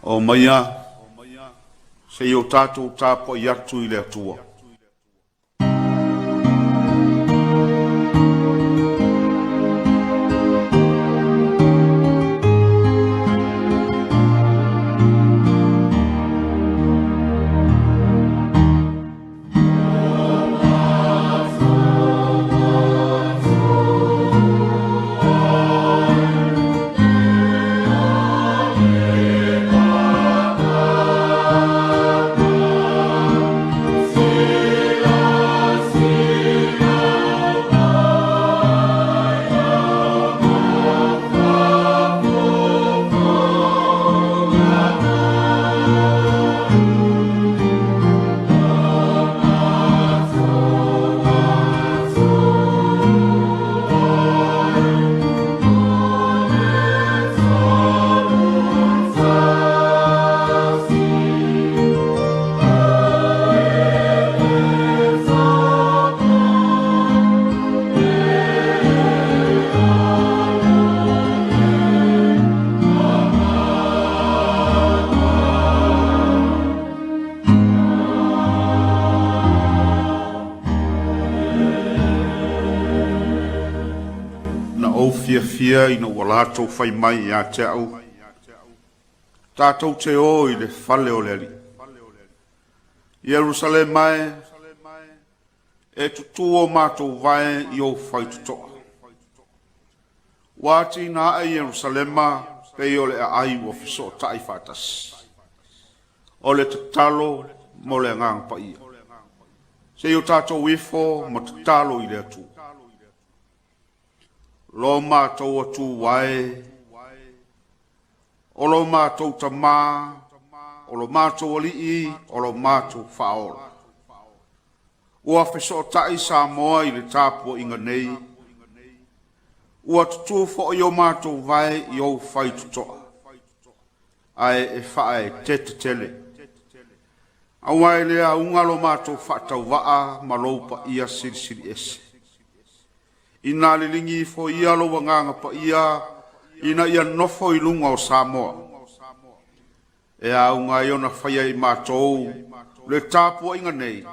Omaia se i o tatou tapuai atu i le Atua. Na ou fiafia ina ua latou fai mai ia te a'u, tatou te o i le fale o le Alii. Ierusalema e, e tutū o matou vae i ou faitotoa. Ua ati'ina a'e Ierusalema pei o le aai ua fesootai faatasi. O le tatalo mo le Agaga Paia. Se i o tatou ifo ma tatalo i le Atua. Lo matou Atua e, o lo matou Tamā, o lo matou Alii, o lo matou Faaola. Ua fesootai Samoa i le tapuaiga nei, ua tutū foi o matou vae i ou faitotoa, ae e faaeteete tele. Aua e le auga lo matou faatauvaa ma lou paia silisili ese. Ina liligi ifo ia lou Agaga Paia ina ia nofo i luga o Samoa, e auga ai ona faia e i matou le tapuaiga nei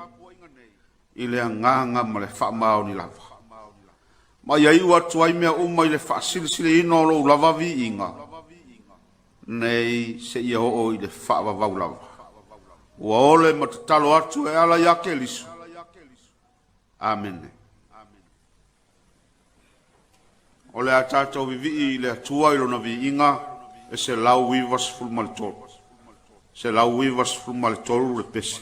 i le agaga ma le faamaoni lava. Ma ia iu atu ai mea uma i le faasilisiliina o lou lava viiga, nei seia oo i le faavavau lava. Ua ole ma tatalo atu e ala ia Keriso. Amene. O le a tatou vivii i le Atua i lona viiga e 193. 193 le pese.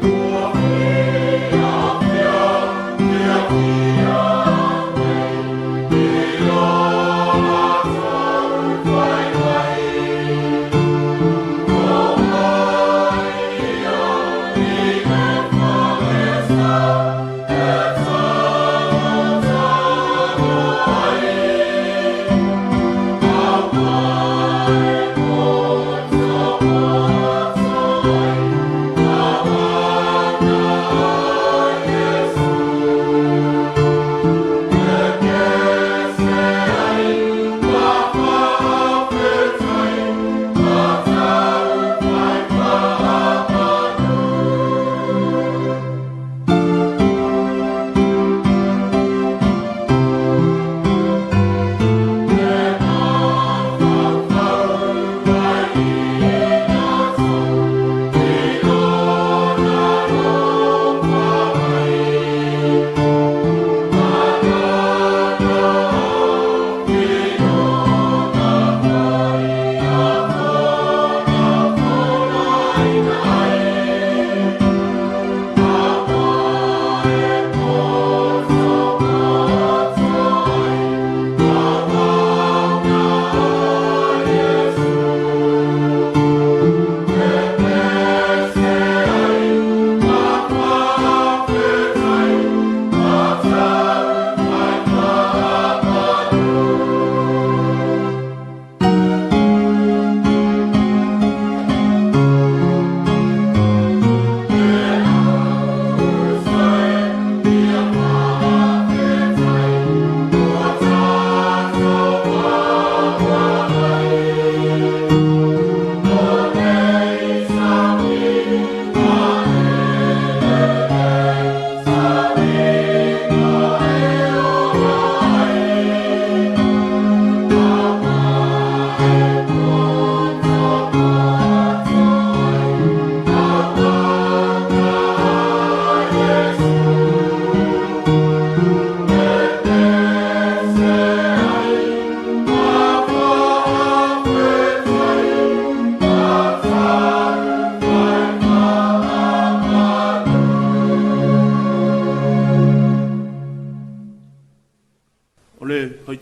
Ua fiafia, fiafia.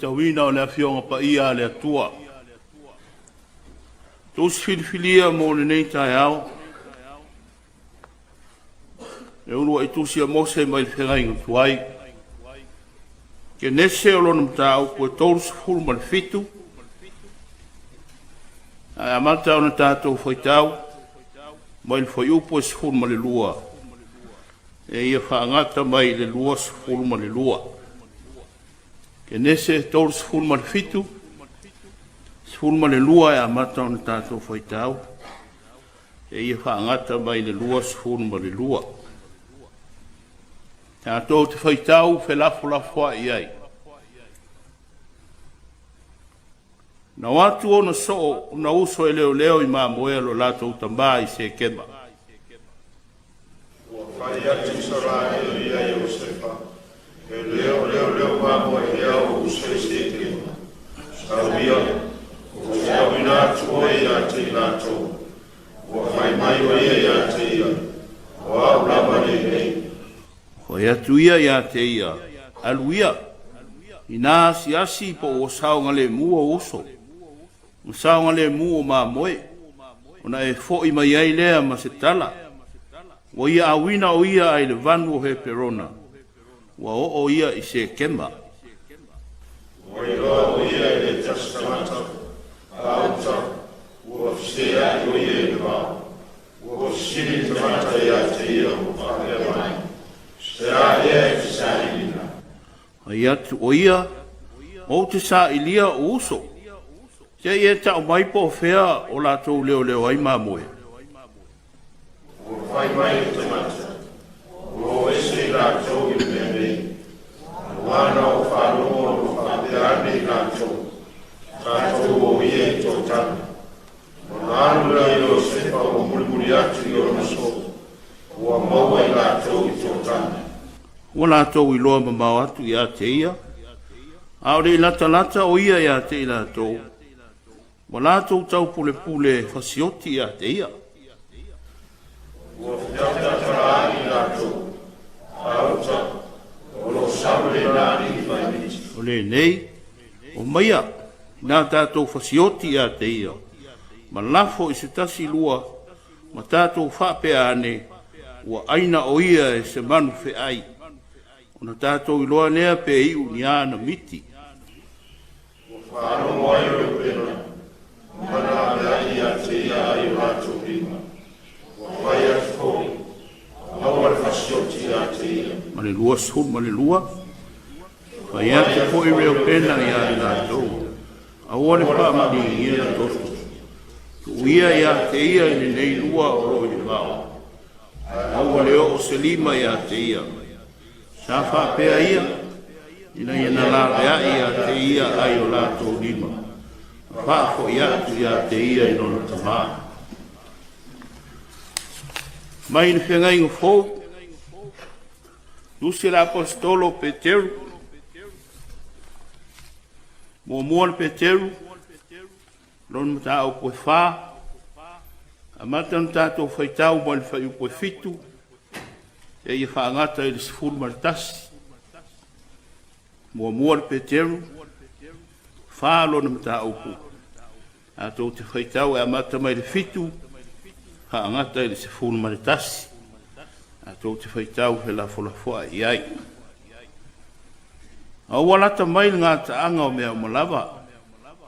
faitauina o le Afioga Paia a le Atua. Tusi filifilia mo lenei taeao, e uluai tusi a Mose mai le feagaiga tuai, Kenese o lona mataupu e 37, ae amata ona tatou faitau mai le fuaiupu e 12 e ia faagata mai le 22. Kenese 37, 12 e amata ona tatou faitau e ia faagata mai le 22. Tatou te faitau felafolafoai ai. Na o atu ona soo ona uso e leoleo i mamoe a lo latou tamā i Sekema. Ua fai atu Isaraelu ia Iosefa, E le o leoleo mamoe ea ou uso i Sekema? Sau ia, ou te auina atu oe ia te i latou. Ua fai mai o ia ia te ia, O au lava lenei. Fai atu ia ia te ia, Alu ia, inā asiasi po ua saogalemu ou uso, ma saogalemu o mamoe, ona e fo'i mai ai lea ma se tala. Ua ia auina o ia ai le vanu o Heperona, ua oo ia i Sekema. Ua iloa o ia e le tasi tagata, gauta, ua feseai o ia i le vao. Ua fesili le tagata ia te ia ua faapea mai, Se a ea e te sailiga? Fai atu o ia, Ou te sailia ou uso, se i e ta'u mai po o fea o latou leoleo ai mamoe. Ua fai mai le tagata, Ua o ese i latou i le mea nei. Aua na ou faalogo o lo o faapea ane i latou, Tatou o ia i Totana. Ona alu lea o Iosefa ua mulimuli atu i ona soo, ua maua i latou i Totana. Ua latou iloa mamao atu ia te ia, a o le i latalata o ia ia te i latou, ua latou taupulepule fasioti ia te ia. Ua feataatalaai i latou, gauta, o lo o sau lena alii faimiti. O lenei, omaia, inā tatou fasioti ia te ia, ma lafo i se tasi lua, ma tatou faapea ane, ua aina o ia e se manu feai, ona tatou iloa lea pe iu ni ana miti. Ua faalogo ai o Reubena, ma laveai ia te ia ai o latou lima. Ua fai atu foi, aua le fasioti ia te ia. Ma le 22, fai atu foi Reubena ia i latou, aua le faamaligia le toto, tuu ia ia te ia i lenei lua o lo o i le vao, aua le oo se lima ia te ia. Sa faapea ia, ina ia na laveai ia te ia ai o latou lima, ma faafoi atu ia te ia i lona tamā. Mai le feagaiga fou, tusi le Aposetolo Peteru, muamua le Peteru, lona mataupu e 4, amata ona tatou faitau mai le fuaiupu e 7, e ia faagata i le 11. Muamua le Peteru, 4 lona mataupu, tatou te faitau e amata mai le 7, faagata i le 11. Tatou te faitau felafolafoai i ai. A ua lata mai le gataaga o mea uma lava,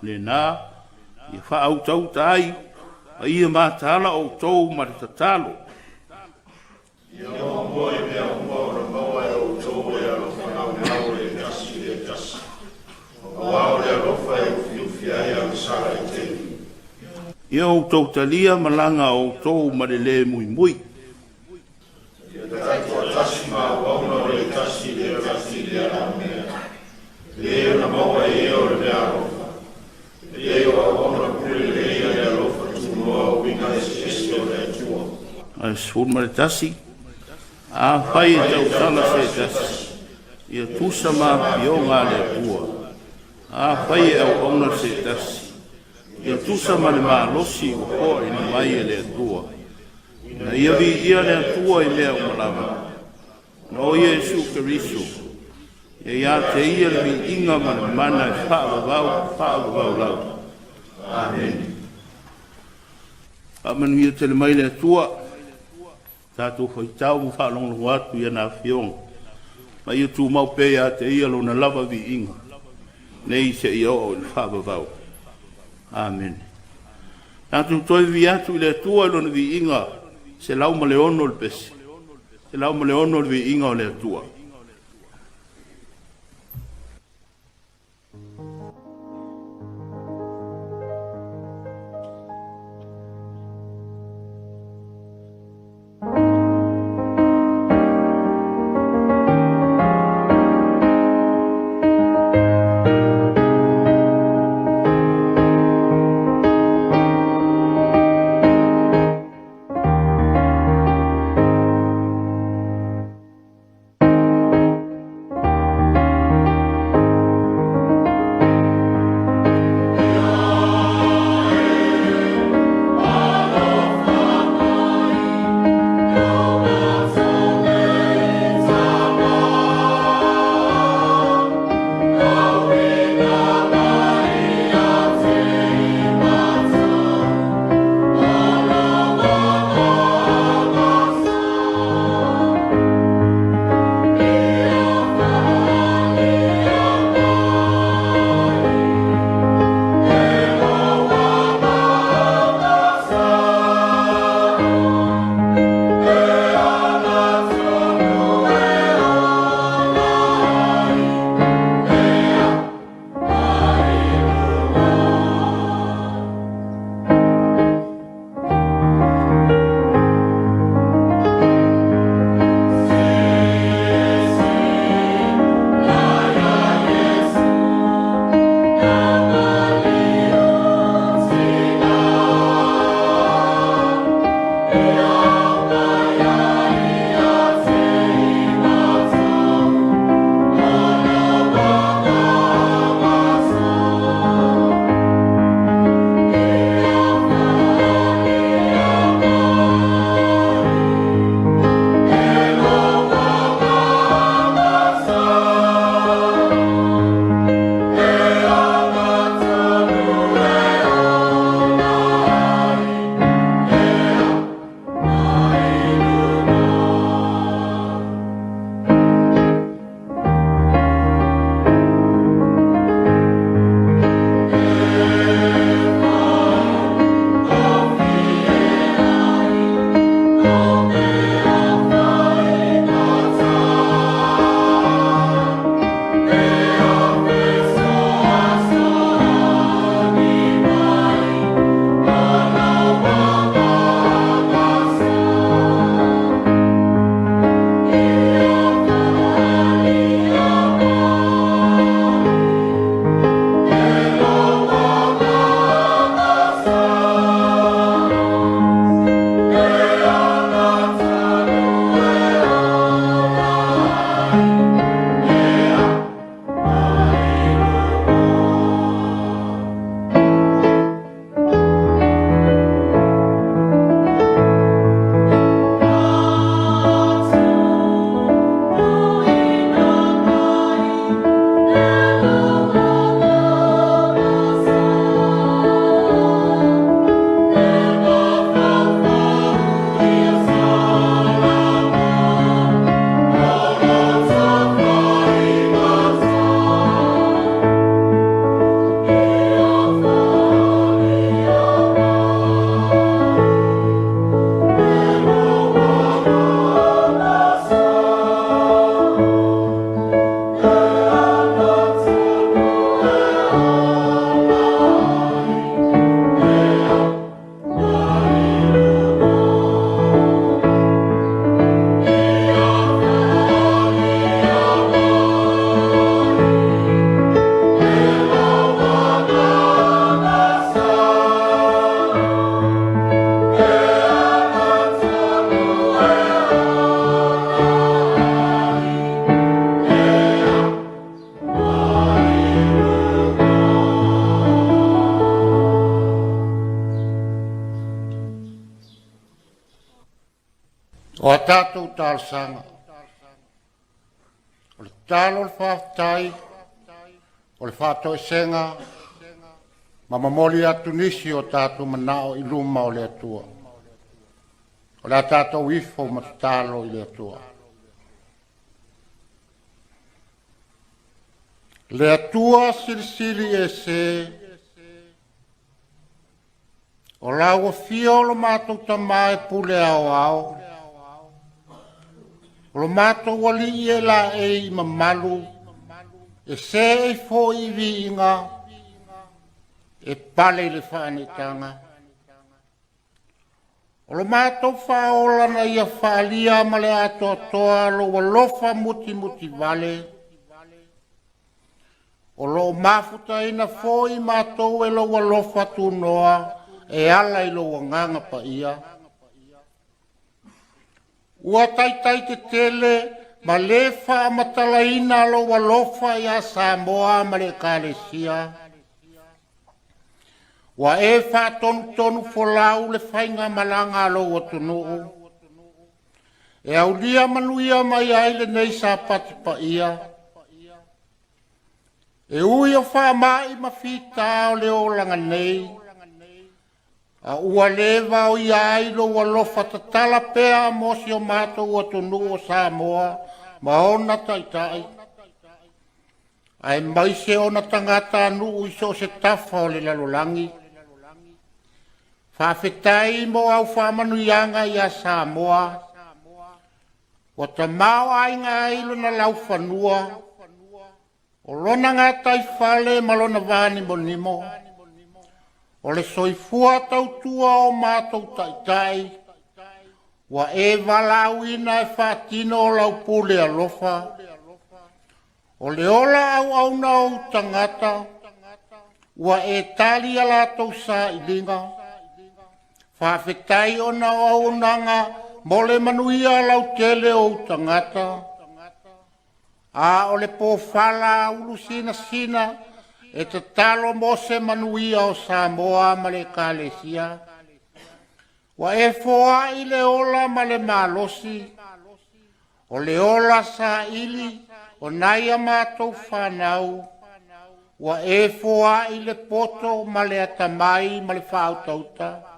lena ia faautauta ai, a ia mataala outou ma le tatalo. Ia muamua i mea uma ona maua e outou le alofa naunau le tasi i le tasi, aua o le alofa e ufiufi ai agasala e tele. Ia outou talia malaga a outou ma le lē muimui. Ia taitoatasi ma auauna o le tasi i le tasi i le alamea, le ona maua e ia o le mea alofa, e pei o auauna pule lelei a le alofa tunoa o uiga eseese o le Atua. Ae 11, afai e tausala se tasi, ia tusa ma afioga a le Atua. Afai e auauna se tasi, ia tusa ma le malosi ua foaina mai e le Atua. Ina ia viia le Atua i mea uma lava, ona o Iesu Keriso. Ia ia te ia le viiga ma le mana e faavavau faavavau lava. Amene. Faamanuia tele mai le Atua, tatou faitau ma faalogologo atu i ana afioga, ma ia tumau pea ia te ia lona lava viiga, nei seia oo i le faavavau. Amene. Tatou toe vivii atu i le Atua i lona viiga 106 le pese. 106 le viiga o le Atua. O a tatou talosaga. O le tatalo o le faafetai, o le faatoesega, ma momoli atu nisi o tatou manao i luma o le Atua. O le a tatou ifo ma tatalo i le Atua. Le Atua silisili ese, o lau afio o lo matou tama e pule aoao, o lo matou alii e laei i mamalu, e seei foi i viiga, e pale i le faaneetaga. O lo matou faaola na ia faalia ma le atoatoa lou alofa mutimutivale, o lo o mafutaina foi matou e lou alofa tunoa e ala i lou agaga paia. Ua taitai tetele ma lē faamatalaina lou alofa iā Samoa ma le Ekalesia. Ua e faatonutonu folau le faigamalaga a lou atunuu, e aulia manuia mai ai lenei Sapati paia. E ui o faamai ma fita o le olaga nei, a ua lē vaoia ai lou alofa tatala pea mo si o matou atunuu o Samoa ma ona taitai, aemaise ona tagatanuu i so o se tafa o le lalolagi. Faafetai mo au faamanuiaga iā Samoa, ua tamaoaiga ai lona laufanua, o lona gataifale ma lona vanimonimo, o le soifua tautua o matou taitai, ua e valaauina e faatino lau pule alofa, o le ola auauna o ou tagata, ua e tali a latou sailiga. Faafetai ona o auaunaga mo le manuia lautele o ou tagata, a o le pofala ulu sinasina e tatalo mo se manuia o Samoa ma le Ekalesia. Ua e foai le ola ma le malosi, o le ola saili o nai a matou fanau, ua e foai le poto ma le atamai ma le faautauta.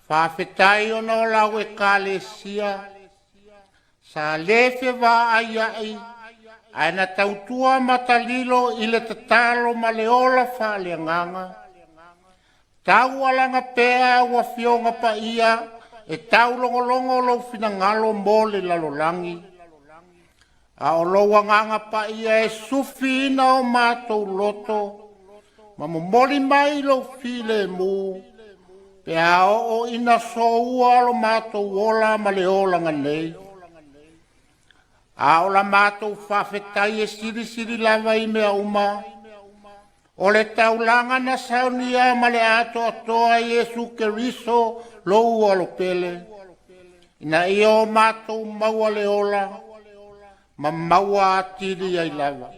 Faafetai ona o lau Ekalesia, sa lē fevaaiai, ae na tautua matalilo i le tatalo ma le ola faaleagaga. Taualaga pea au afioga paia e taulogologo lou finagalo mo le lalolagi, a o lou agaga paia e sufiina o matou loto ma momoli mai lou filemu, pe a oo ina soua lo matou ola ma le olaga nei. A o la matou faafetai e silisili lava i mea uma, o le taulaga na saunia ma le atoatoa Iesu Keriso lou Alo pele, ina ia o matou maua le ola ma maua atili ai lava.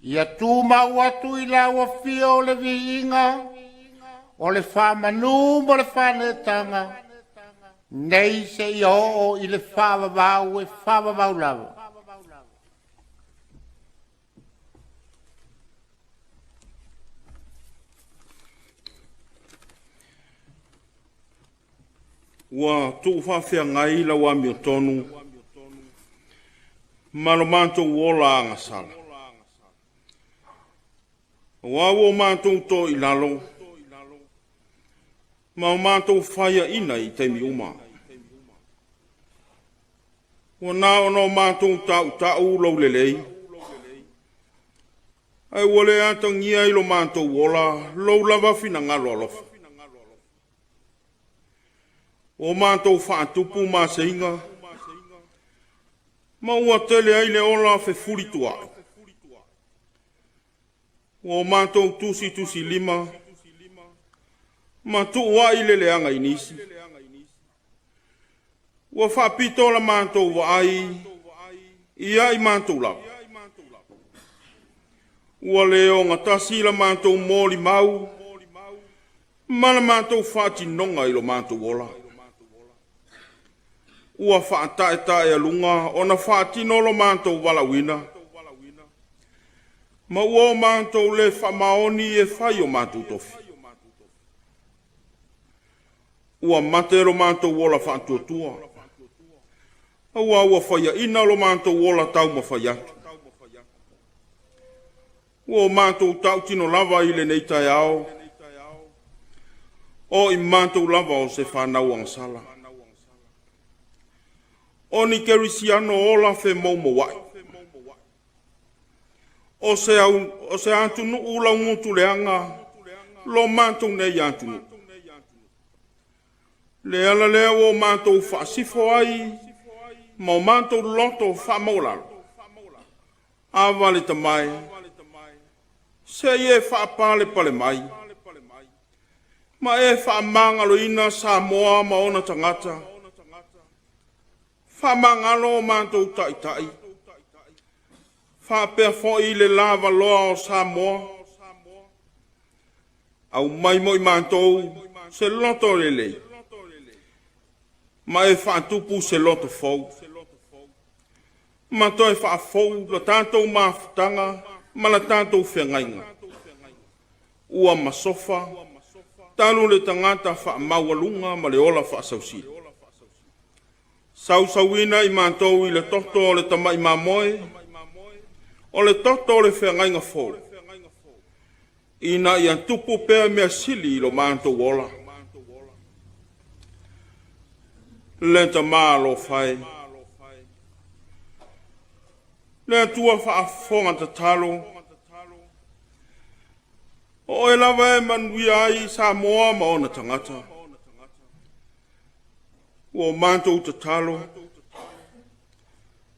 Ia tumau atu i lau afio o le viiga, o le faamanu ma le faaneetaga, nei seia oo i le faavavau e faavavau lava. Ua tuufaafeagai lau amiotonu ma lo matou ola agasala. Aua ua o matou to i lalo ma o matou faiaina i taimi uma. Ua na ona o matou tautau lou lelei, ae ua le atagia i lo matou ola lou lava finagalo alofa. Ua o matou faatupu maseiga, ma ua tele ai le ola fefulituaai. Ua o matou tusitusilima ma tuuai le leaga i nisi. Ua faapito la matou vaai ia i matou lava. Ua le ogatasi la matou molimau ma la matou faatinoga i lo matou ola. Ua faataetaealuga ona faatino lo matou valaauina, ma ua o matou le faamaoni e fai o matou tofi. Ua mate lo matou ola faatuatua, aua ua faiaina lo matou ola taumafai atu. Ua o matou tautino lava i lenei taeao, o i matou lava o se fanau agasala, o ni kerisiano ola femoumouai, o se atunuu laugutuleaga lo matou nei atunuu. Le ala lea ua o matou faasifo ai ma o matou loto faamaualalo, Ava le Tama e, se i e faapalepale mai, ma e faamagaloina Samoa ma ona tagata, faamagalo o matou taitai, faapea foi le lavaloa o Samoa. Aumai mo i matou se loto lelei, ma e faatupu se loto fou, ma toe faafou la tatou mafutaga ma la tatou feagaiga, ua masofa talu le tagata faamaualuga ma le ola faasausili. Sausauina i matou i le toto o le tamai mamoe, o le toto o le feagaiga fou, ina ia tupu pea mea sili i lo matou ola. Le Tamā alofa e, le Atua faafofoga tatalo, o oe lava e manuia ai Samoa ma ona tagata. Ua o matou tatalo,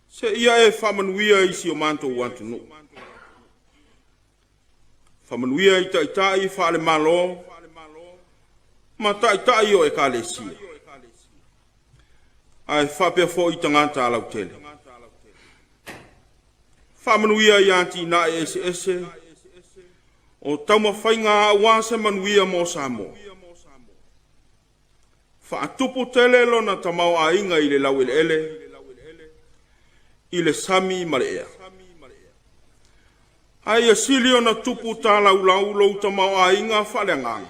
seia e faamanuia i si o matou atunuu. Faamanuia i taitai faale-Malo ma taitai o ekalesia, ae faapea foi tagata lautele. Faamanuia i atinae eseese o taumafaiga aua se manuia mo Samoa. Faatupu tele lona tamaoaiga i le laueleele, i le sami ma le ea. Ae ia sili ona tupu talaulau lou tamaoaiga faaleagaga,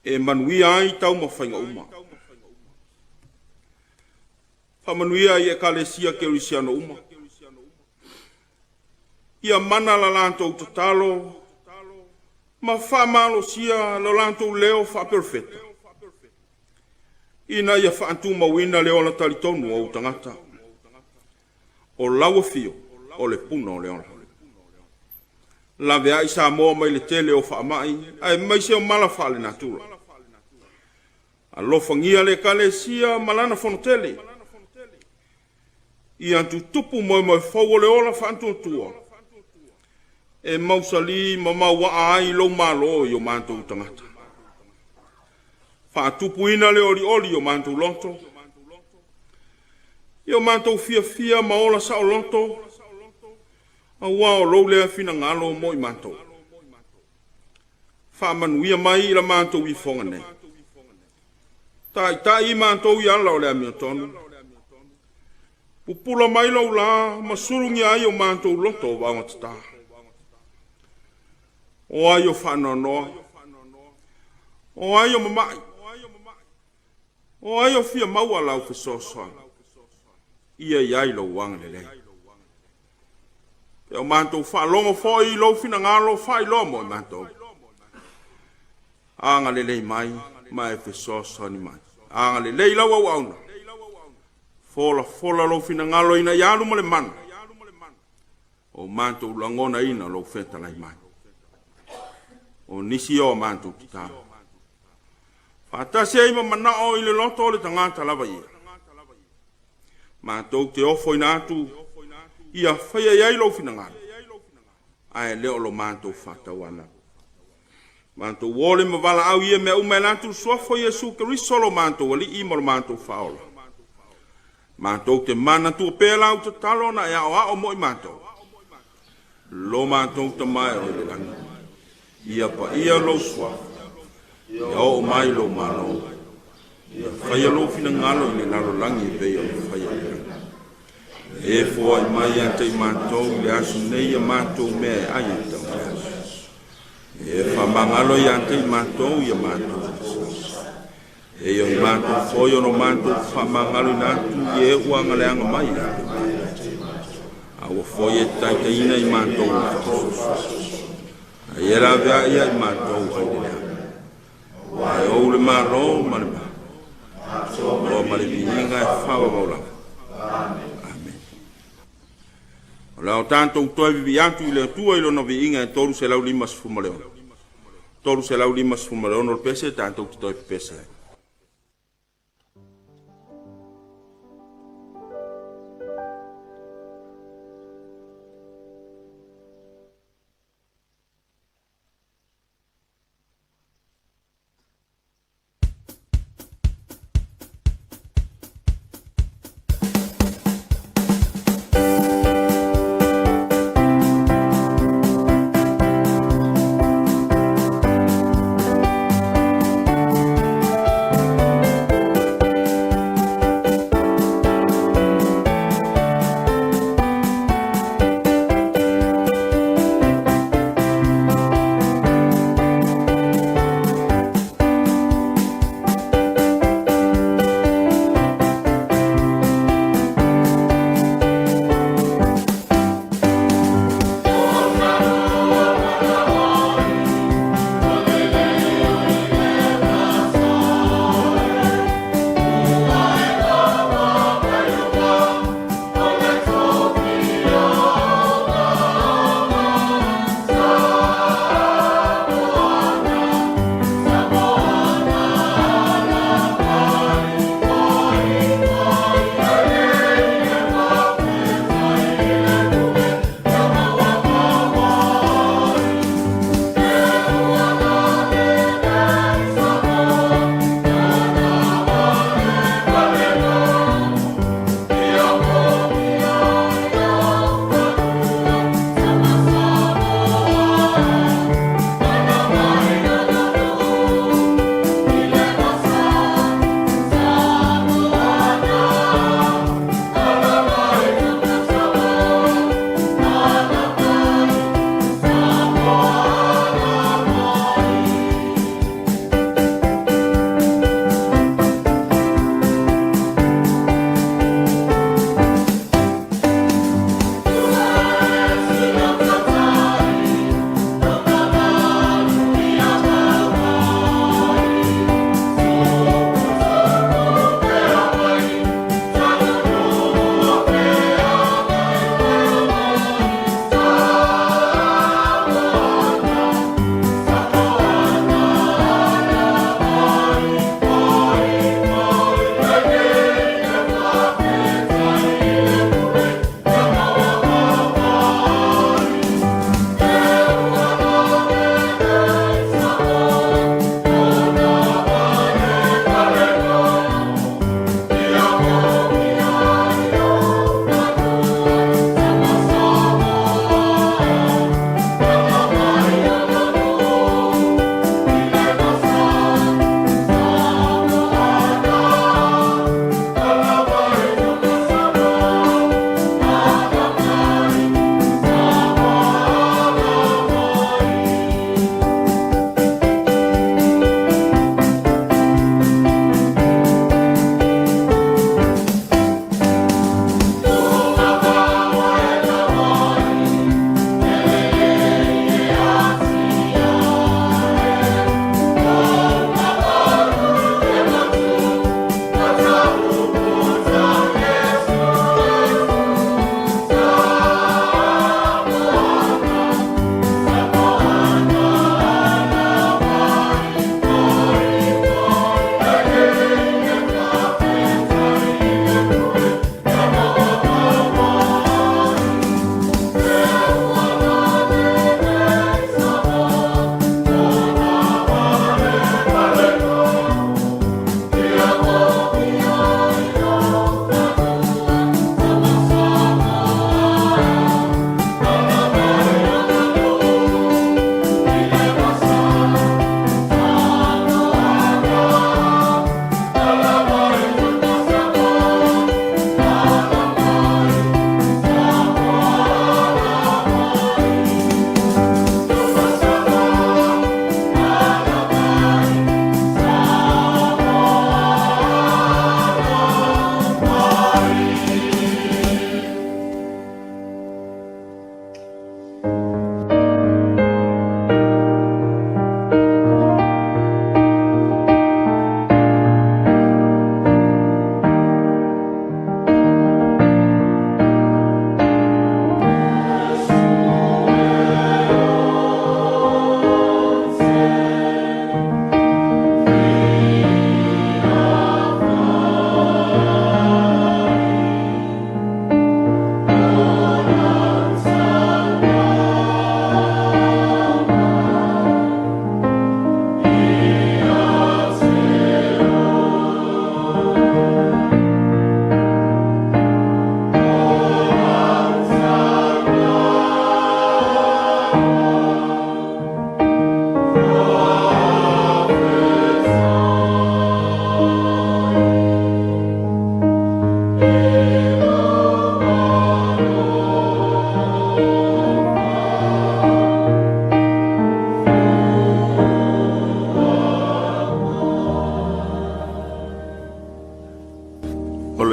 e manuia ai taumafaiga uma. Faamanuia i Ekalesia Kerisiano uma. Ia mana la latou tatalo ma faamalosia lo latou leo faaperofeta, ina ia faatumauina le ola talitonu o ou tagata. O lau afio o le puna o le ola. Laveai Samoa mai le tele o faamai, aemaise o mala faalenatura. Alofagia le Ekalesia ma lana fonotele, ia tutupu moemoe fou o le ola faatuatua, e mausali ma mauaa ai lou malo i o matou tagata. Faatupuina le olioli i o matou loto, i o matou fiafia ma ola saoloto, aua o lou lea finagalo mo i matou. Faamanuia mai i la matou ifoga nei. Taitai i matou i ala o le amiotonu. Pupula mai lou la ma sulugia ai o matou loto o vaogatata. O ai o faanoanoa? O ai o mamai? O ai o fia maua lau fesoasoani? Ia i ai lou agalelei. Pe o matou faalogo foi i lou finagalo faailoa mo i matou. Agalelei mai ma e fesoasoani mai. Agalelei lau auauna. Fola fola lou finagalo ina ia alu ma le mana. O matou lagonaina lou fetalai mai. O nisi o matou tatalo. Faatasi ai ma manao i le loto o le tagata lava ia. Matou te ofoina atu ia faia i ai lou finagalo, ae le o lo matou faatauanau. Matou ole ma valaau ia mea uma e la atu suafa o Iesu Keriso lo matou Alii ma lo matou Faaola. Matou te manatua pea lau tatalo na e aoao mo i matou. Lo matou Tama e o i le lagi, ia paia lou suafa, ia oo mai lou malo. Ia faia lou finagalo i le lalolagi e pei ona faia i le lagi. E foai mai ia te i matou i le aso nei ia matou mea e ai e tau le aso. E faamagalo ia te i matou ia matou aso. E ia i matou foi ona matou faamagaloina atu i e ua agaleaga mai ia te matou. A ua foi e taitaiina i matou i faasoaso. A ia lavea ia i matou ai le leaga. Ae ou le Malo ma le Malo ma le viiga e faavavau lava. Amene. O le a o tatou toe vivii atu i le Atua i Lona viiga e 356. 356 le pese tatou te toe pepesa ai.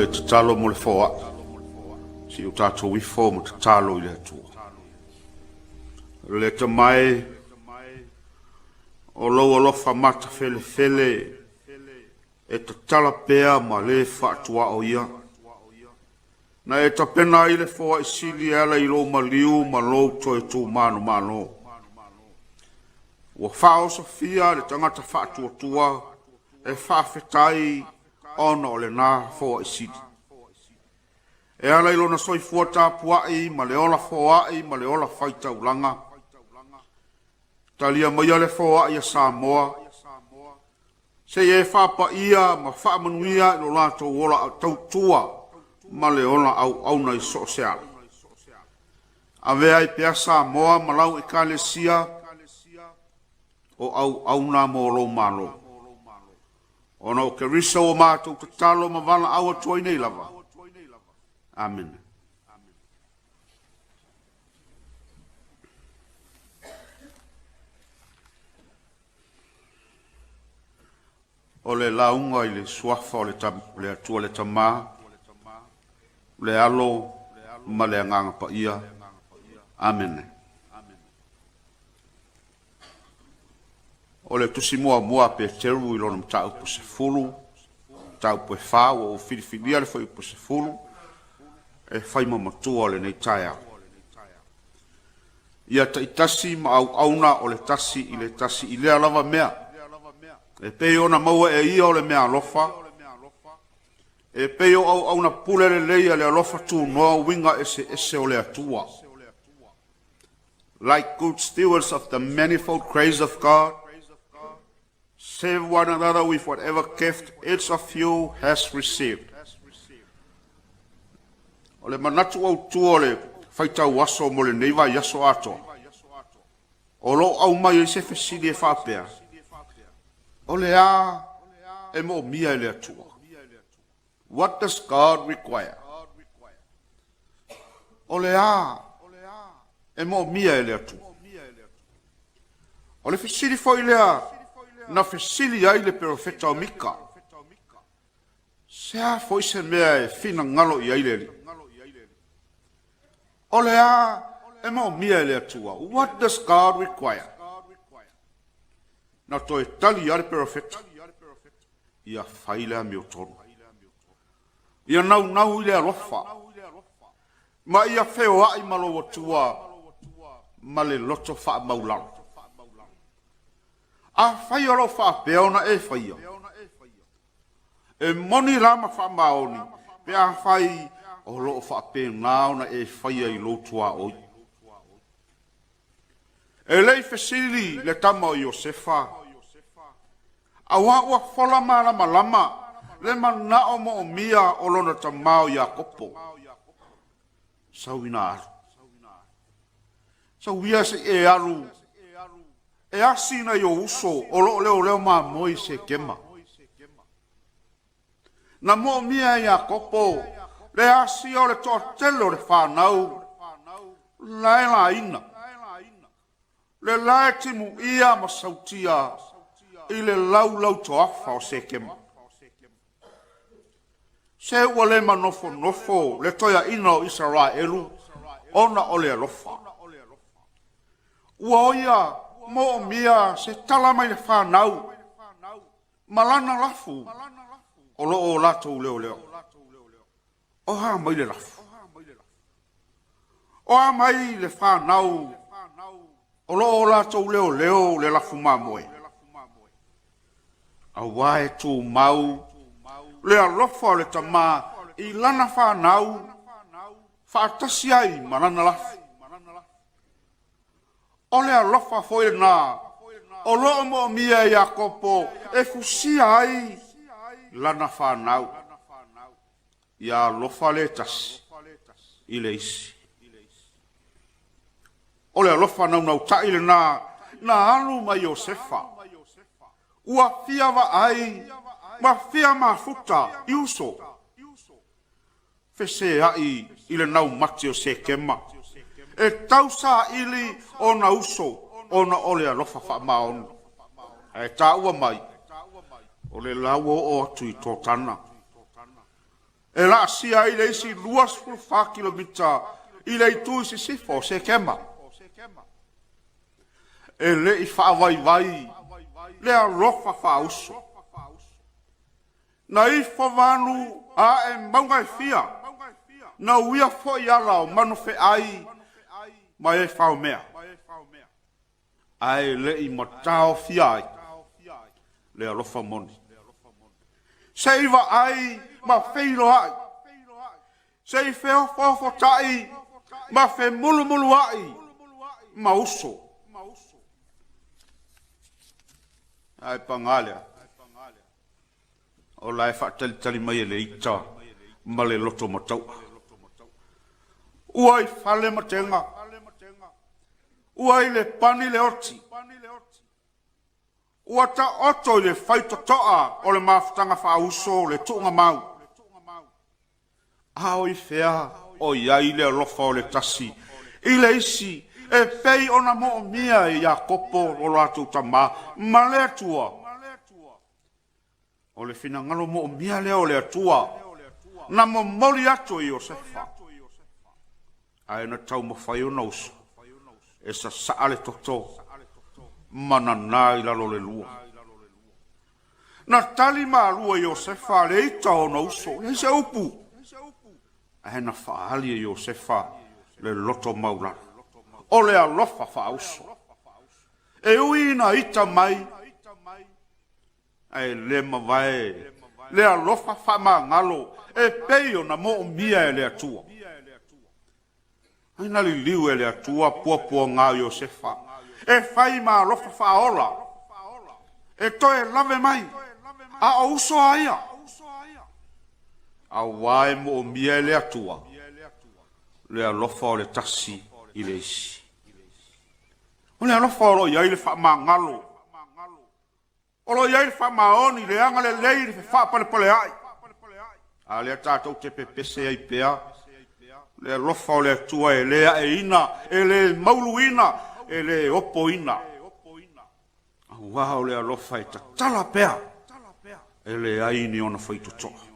le tatalo mo le foai, si o tatou ifo ma tatalo i le Atua. Le tamae o lou alofa matafelefele e tatala pea ma le faatuao ia. Na e tapena ai le foai sili e ala i lou maliu ma lou toe tumano. Ua faaosofia le tagata faatuatua e faafetai ona o lena foai sili. E ala i lona soifua tapuai ma le ola foai ma le ola faitaulaga. Talia maia le foai a Samoa, se i e faapaia ma faamanuia i lo latou ola tautua ma le ola auauna i so o se ala. Avea ai pea Samoa ma lau ekalesia o auauna mo lou malo. Ona o Keriso ua matou tatalo ma valaau atu ai nei lava. Amene. O le lauga i le suafa o le, le Atua le Tama, le Alo ma le Agaga Paia. Amene. O le tusi muamua a Peteru i lona mataupu 10, mataupu e 4, ua ou filifilia le fuaiupu 10 e fai ma matua o lenei taeao. Ia taitasi ma auauna o le tasi i le tasi i lea lava mea. E pei ona maua e ia o le mea alofa, e pei o auauna pule lelei a le alofa tunoa uiga eseese o le Atua. Like good stewards of the manifold grace of God, serve one another with whatever gift each of you has received. O le manatu autu o le faitau aso mo lenei vaiaso atoa, o lo o aumai ai se fesili e faapea, o le a e moomia e le Atua? What does God require? O le a e moomia e le Atua? O le fesili foi lea na fesili ai le perofeta o Mika. Se a foi se mea e finagalo i ai le Alii? O le a e moomia e le Atua? What does God require? Na toe tali a le perofeta, ia fai le amiotonu. Ia naunau i le alofa, ma ia feoai ma lou Atua ma le loto faamaulalo. Afai o lo o faapea ona e faia, e moni la ma faamaoni pe afai o lo o faapena ona e faia i lou tuaoi. E le i fesili le tama o Iosefa, auā ua fola malamalama le manao moomia o lona tamā o Iakopo. Sau ina alu. Sau ia se i e alu e asi nai ou uso o lo o leoleo mamoe i Sekema. Na moomia e Iakopo le asia o le toatele o le fanau la e laina, le lae timuia ma sautia i le laulau toafa o Sekema. Se ua le manofonofo le toeaina o Isaraelu ona o le alofa. Ua oia moomia se tala mai le fanau ma lana lafu o lo o latou leoleo. O a mai le lafu? O a mai le fanau o lo o latou leoleo le lafu mamoe? Auā e tumau le alofa o le tama i lana fanau faatasi ai ma lana lafu. O le alofa foi lena o lo o moomia e Iakopo e fusia ai lana fanau. Ia alofa le tasi i le isi. O le alofa naunautai lena na alu mai Iosefa. Ua fia vaai ma fia mafuta i uso. Feseai i le naumati o Sekema, e tausaili ona uso ona o le alofa faamaoni. Ae taua mai, o le la ua oo atu i Totana. E laasia ai le isi 24 kilomita i le itu i sisifo o Sekema. E le i faavaivai le alofa faauso. Na ifo vanu ae mauga e fia, na uia foi ala o manufeai ma e faomea, ae le i mataofia ai le alofa moni. Se i vaai ma feiloai, se i feofoofotai ma femulumuluai ma uso. Ae paga lea, o la e faatalitali mai e le ita ma le loto mataua. Ua i fale matega, ua i le pani le oti, ua taoto i le faitotoa o le mafutaga faauso le tuugamau. A o i fea o i ai le alofa o le tasi i le isi e pei ona moomia e Iakopo lo latou tama ma le Atua? O le finagalo moomia lea o le Atua na momoli atu e Iosefa, ae na taumafai ona uso e sasaa le toto ma nanā i lalo o le lua. Na tali malu e Iosefa le ita o ona uso, leai se upu, ae na faaali e Iosefa le loto maulalo, o le alofa faauso. E ui ina ita mai, ae le mavae le alofa faamagalo e pei ona moomia e le Atua. Ai na liliu e le Atua puapuaga o Iosefa e fai ma alofa faaola, e toe lave mai, a o uso a ia. Auā e moomia e le Atua le alofa o le tasi i le isi. O le alofa o lo o i ai le faamagalo, O lo o i ai le faamaoni, le agalelei, le fefaapalepalea'i. A lea tatou te pepese ai pea, le alofa o le Atua e le aeina, e le mauluina, e le opoina. Aua o le alofa e tatala pea, e leai ni ona faitotoa.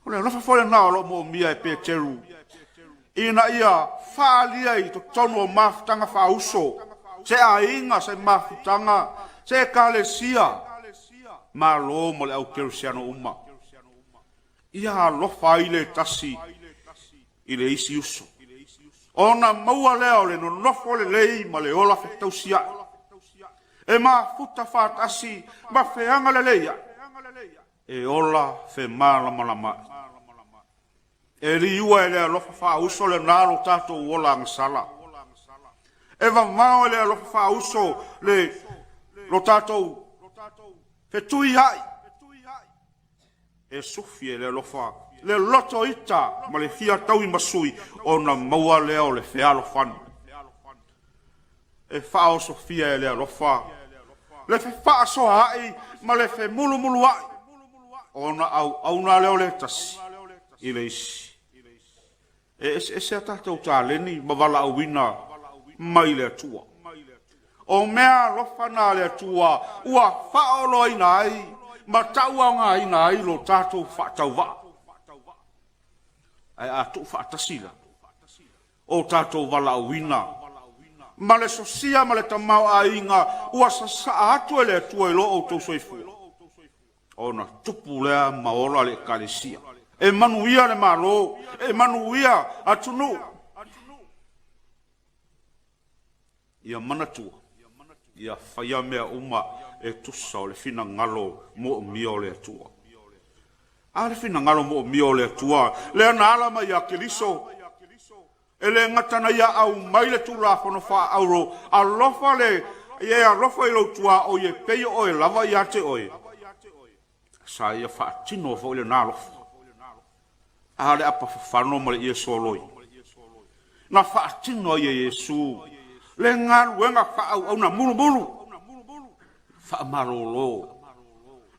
O le alofa foi lena o lo o moomia e Peteru ina ia faaalia i totonu o mafutaga faauso, se aiga, se mafutaga, se ekalesia, Malo ma le au kerisiano uma. Ia alofa ai le tasi i le isi uso, ona maua lea o le nonofo lelei ma le ola fetausiai, e mafuta faatasi ma feaga lelei ai. E ola femalamalamaai. E liua e le alofa faauso lena lo tatou ola agasala. E vavao e le alofa faauso le lo tatou fetuiai. E sufi e le alofa le loto ita ma le fia taui masui ona maua lea o le fealofani. E faaosofia e le alofa le fefaasoaai ma le femulumuluai ona auauna lea o le tasi i le isi. E eseese a tatou taleni ma valaauina mai le Atua. O mea alofa na a le Atua ua faaoloaina ai ma tauaogaina ai lo tatou faatauvaa. Ae a tuufaatasi la, o tatou valaauina, ma le sosia ma le tamaoaiga ua sasaa atu e le Atua i lo outou soifua, ona tupu lea ma ola le Ekalesia. E manuia le Malo, e manuia atunuu. Ia manatua, ia faia mea uma e tusa o le finagalo moomia o le Atua. A le finagalo moomia o le Atua lea na ala mai ia Keriso, e le gata na ia aumai le Tulafono faaauro, alofa le e alofa i lou tuaoi e pei o oe lava ia te oe, sa ia faatino foi lena alofa. A le apafafano ma le ie soloi na faatino ai e Iesu le galuega faaauauna mulumulu, faamalolo,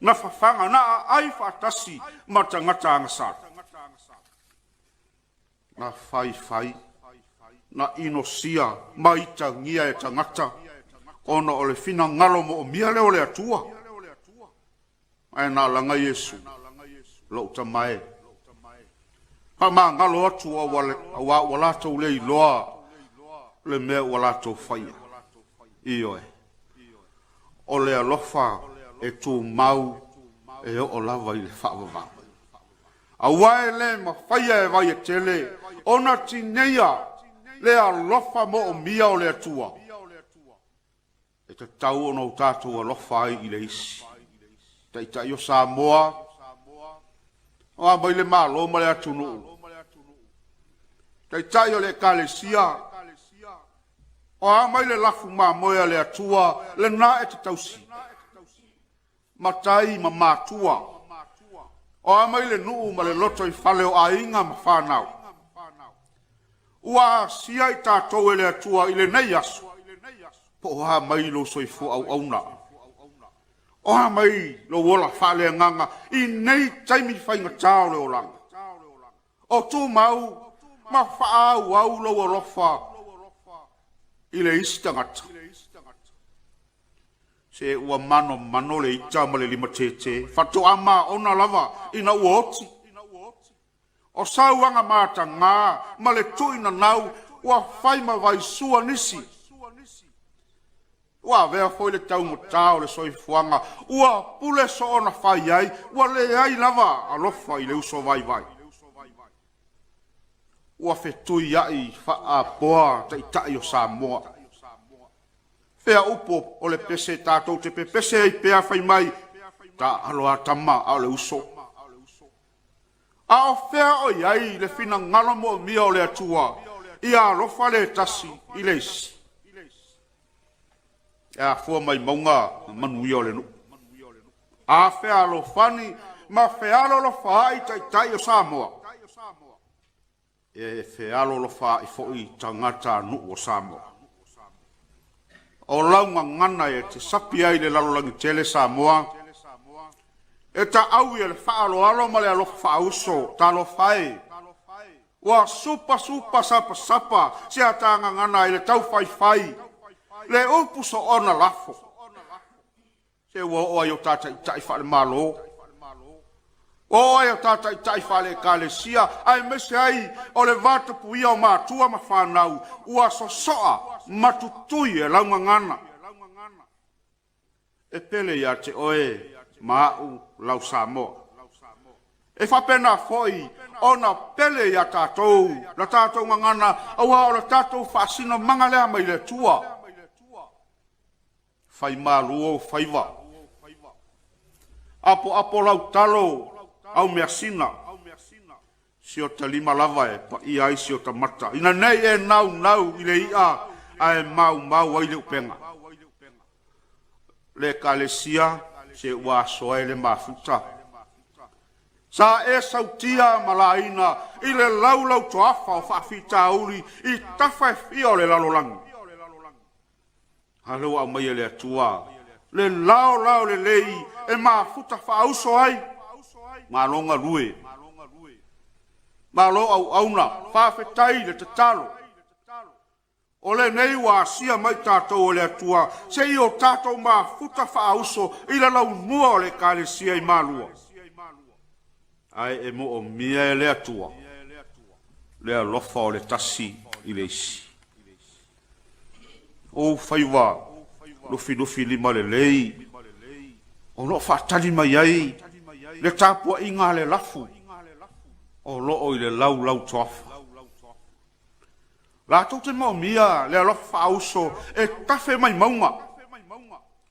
na fafaga, na aai faatasi ma tagata agasala, na faifai, na inosia ma itagia e tagata ona o le finagalo moomia lea o le Atua. Ae na alaga Iesu. Lou tama e. Faamagalo atu auā ua latou le iloa le mea ua latou faia. Ioe. O le alofa e tumau e oo lava i le faavavau. Aua e le mafaia e vai e tele ona tineia le alofa moomia o le Atua. E tatau ona o tatou alofa ai i le isi. Taitai o Samoa, o a mai le Malo ma le atunuu. Taitai o le Ekalesia, o a mai le lafu mamoe a le Atua lena e te tausi. Matai ma matua, o a mai le nuu ma le loto i fale o aiga ma fanau. Ua asia i tatou e le Atua i lenei aso, po o a mai lou soifua auauna, o a mai lou ola faaleagaga i nei taimi faigata o le olaga. O tumau ma faaauau lou alofa i le isi tagata. Se ua manomano le ita ma le limatete, faatoa maona lava ina ua oti. O sauaga mataga ma le tui nanau ua fai ma vaisua nisi. Ua avea foi le taugata o le soifuaga ua pule soona fai ai, ua leai lava alofa i le uso vaivai. Ua fetuiai faapoa taitai o Samoa. Fea upu o le pese tatou te pepese ai pea fai mai, taalo a tama a o le uso. A o fea o i ai le finagalo moomia o le Atua ia alofa le tasi i le isi? E afua mai mauga manuia o le nuu. A fealofani ma fealolofaai taitai o Samoa, e fealolofaai foi tagata nuu o Samoa. O lau gagana e te sapi ai le lalolagi tele Samoa, e taaui e le faaaloalo ma le alofa faauso, talofa e, ua supasupa sapasapa se atagagana i le taufaifai, le upu soona lafo. Se ua oo ai o ta taitai faale-Malo, ua oo ai o ta taitai faale-Ekalesia, aemaise ai o le vatapuia o matua ma fanau, ua sosoa ma tutui e laugagana. E pele ia te oe ma au lau Samoa. E faapena foi ona pele ia tatou la tatou gagana, aua o le tatou faasinomaga lea mai le Atua. Fai malu ou faiva. Apoapo lau talo au measina. Si ota lima lava e paia ai si ota mata, ina nei e naunau i le i'a ae maumau ai le upega. Le Ekalesia, se ua asoa e le mafuta. Sa e sautia ma laina i le laulau toafa o faafitauli i tafa e fia o le lalolagi. A lea ua aumai e le Atua le laolao lelei e mafuta faauso ai. Malo galue. Malo auauna. Faafetai le tatalo. O lenei ua asia mai tatou e le Atua se i o tatou mafuta faauso i le laumua o le Ekalesia i Malua. Ae e moomia e le Atua le alofa o le tasi i le isi. Ou faiva lufilufi lima lelei o lo o faatali mai ai le tapuaiga a le lafu o lo o i le laulau toafa. Latou te moomia le alofa faauso e tafe mai mauga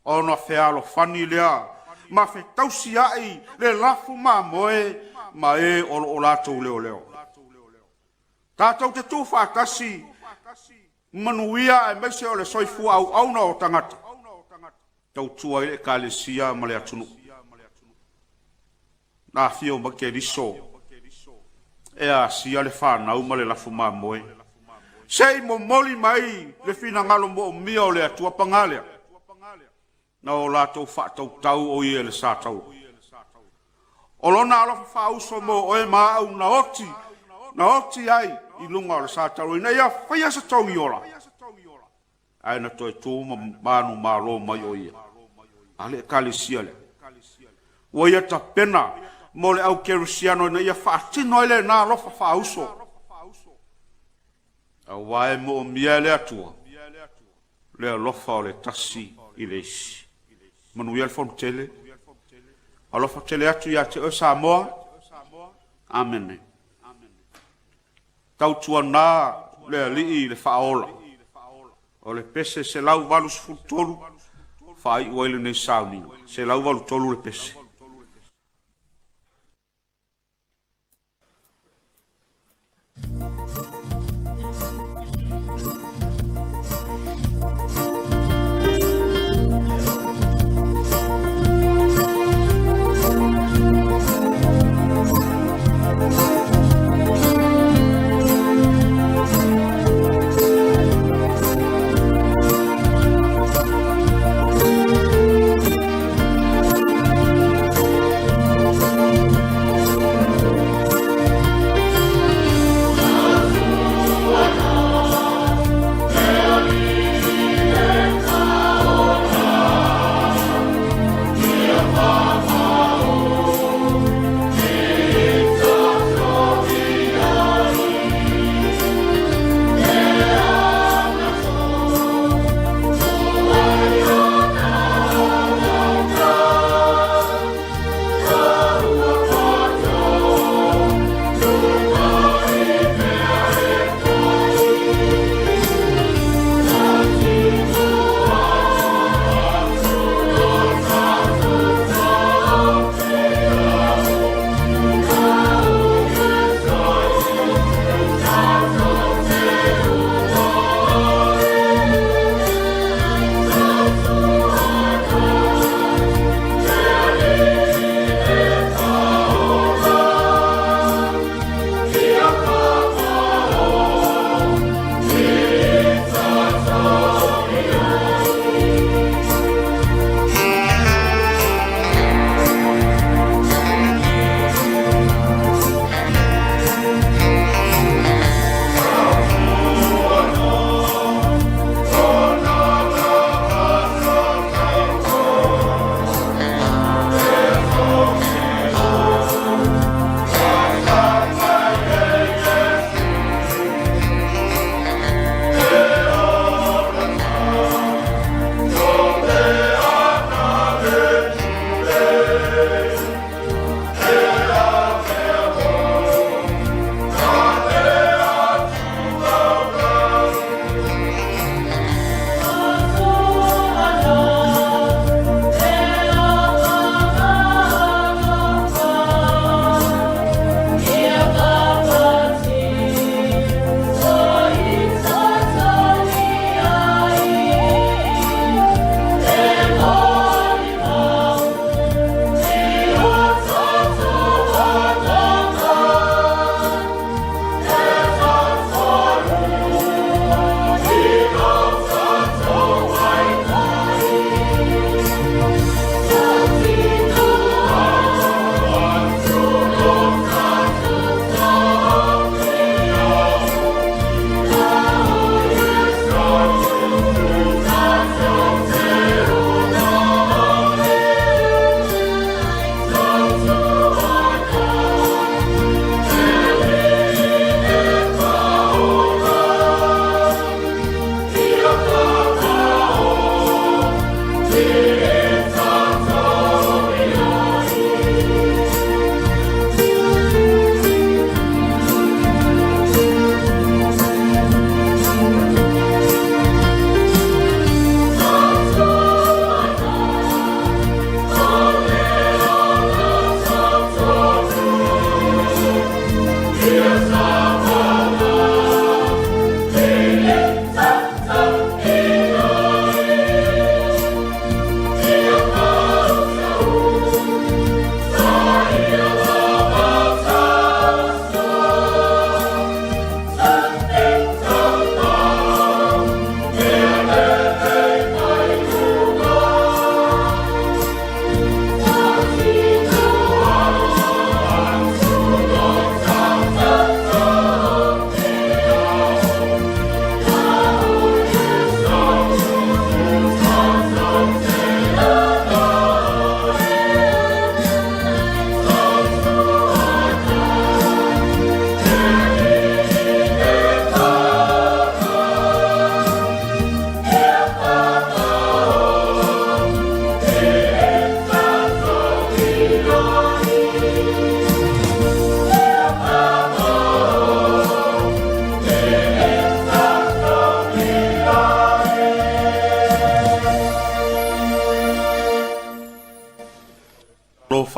ona fealofani lea ma fetausiai le lafu mamoe ma e o lo o latou leoleo. Tatou te tuufaatasi manuia aemaise o le soifua auauna o tagata, tautua ai le Ekalesia ma le atunuu. Na afio mai Keriso e asia le fanau ma le lafu mamoe, se i momoli mai le finagalo moomia o le Atua paga lea. Na o latou faatautau o ia i le sataua. O lona alofa faauso mo oe ma au na oti, na oti ai i luga o le sataua ina ia faia se togi ola, ae na toe tu ma manumalo mai o ia. A le Ekalesia lea. Ua ia tapena. mo le au kerisiano ina ia faatino ai lena alofa faauso. Auā e moomia e le Atua le alofa o le tasi i le isi. Manuia le fono tele. Alofa tele atu ia te oe Samoa. Amene. Tautuana le Alii i le faaola. O le pese 183 faaiu ai lenei sauniga. 183 le pese.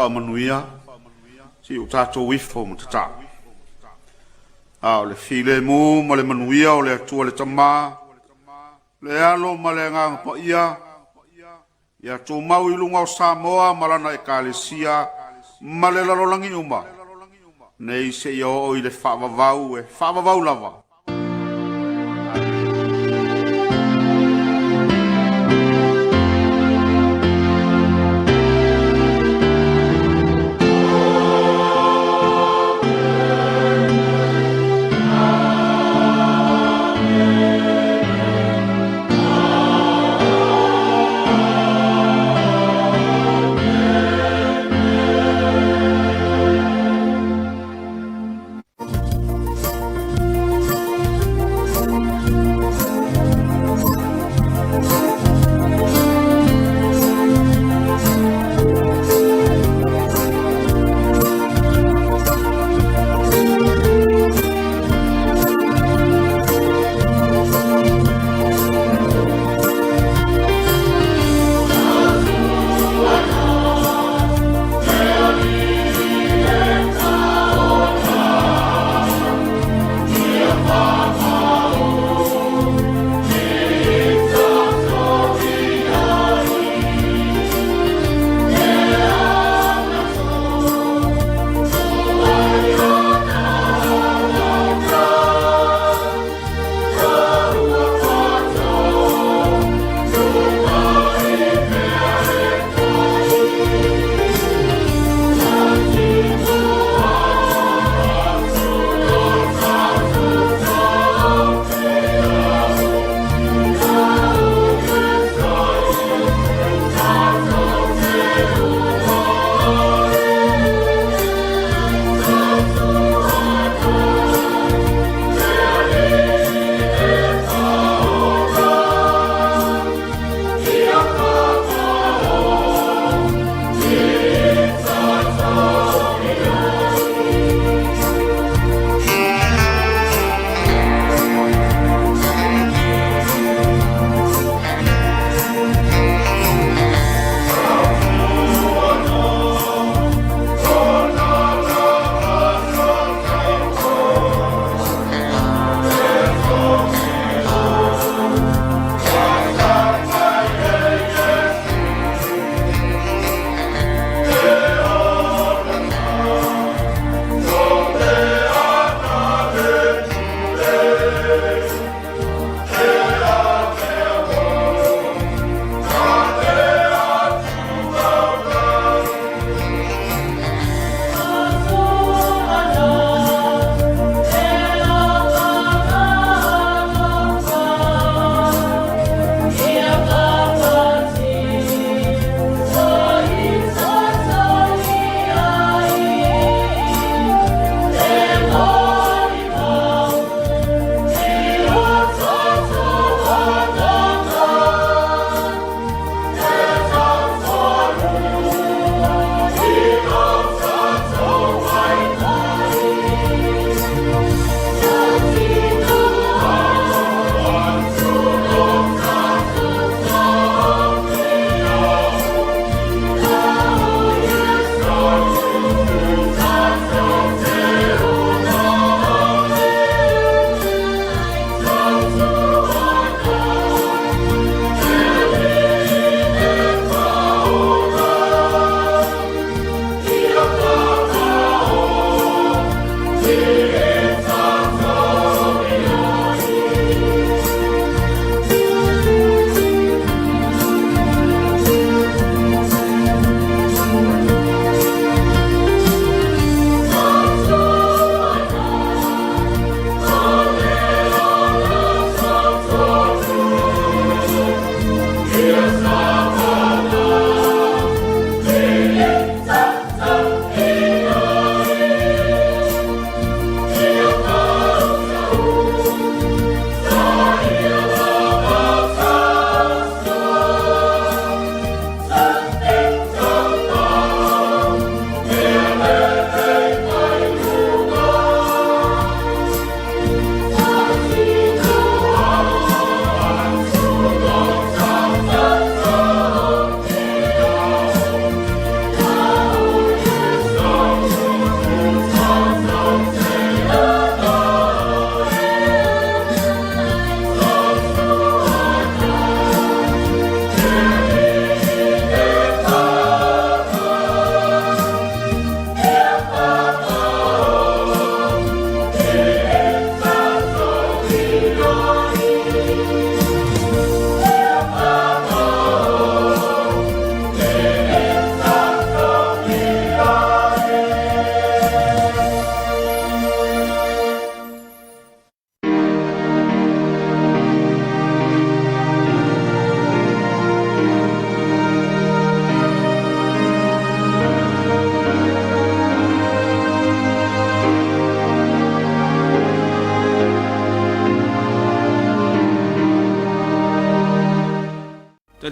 Faamanuia, se i o tatou ifo ma tatalo. A o le filemu ma le manuia o le Atua le Tama, le Alo ma le Agaga Paia, ia tumau i luga o Samoa ma lana Ekalesia ma le lalolagi uma, nei seia oo i le faavavau e faavavau lava.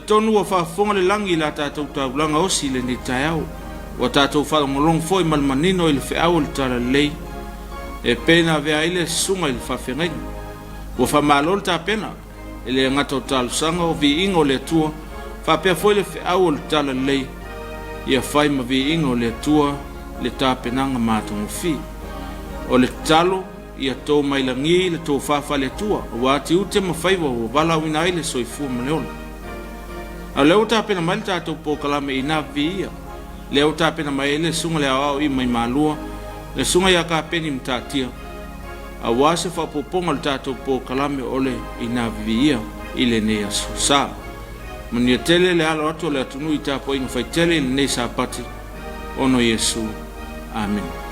talitonu ua faafofoga le lagi i la tatou taulaga osi i lenei taeao. Ua tatou faalogologo foi ma le manino i le feau o le Talalelei e pei ona avea ai le susuga i le faafeagaiga. Ua faamalo le tapena, e le gata o talosaga o viiga o le Atua, faapea foi le feau o le Talalelei, ia fai ma viiga o le Atua le tapenaga matagofie. O le tatalo, ia to mai lagi le tofa faale-Atua, aua tiute ma faiva ua valaauina ai le soifua ma le ola. A o lea ua tapena mai le tatou polokalame ina viia, lea ua tapena mai ai le susuga i le Aoao i mai Malua, le susuga ia Kapeni Matatia, aua se faaopoopoga o le tatou polokalame o le ina viia i lenei aso sa. Manuia tele le alo atu o le atunuu i tapuaiga faitele i lenei Sapati, ona o Iesu. Amene.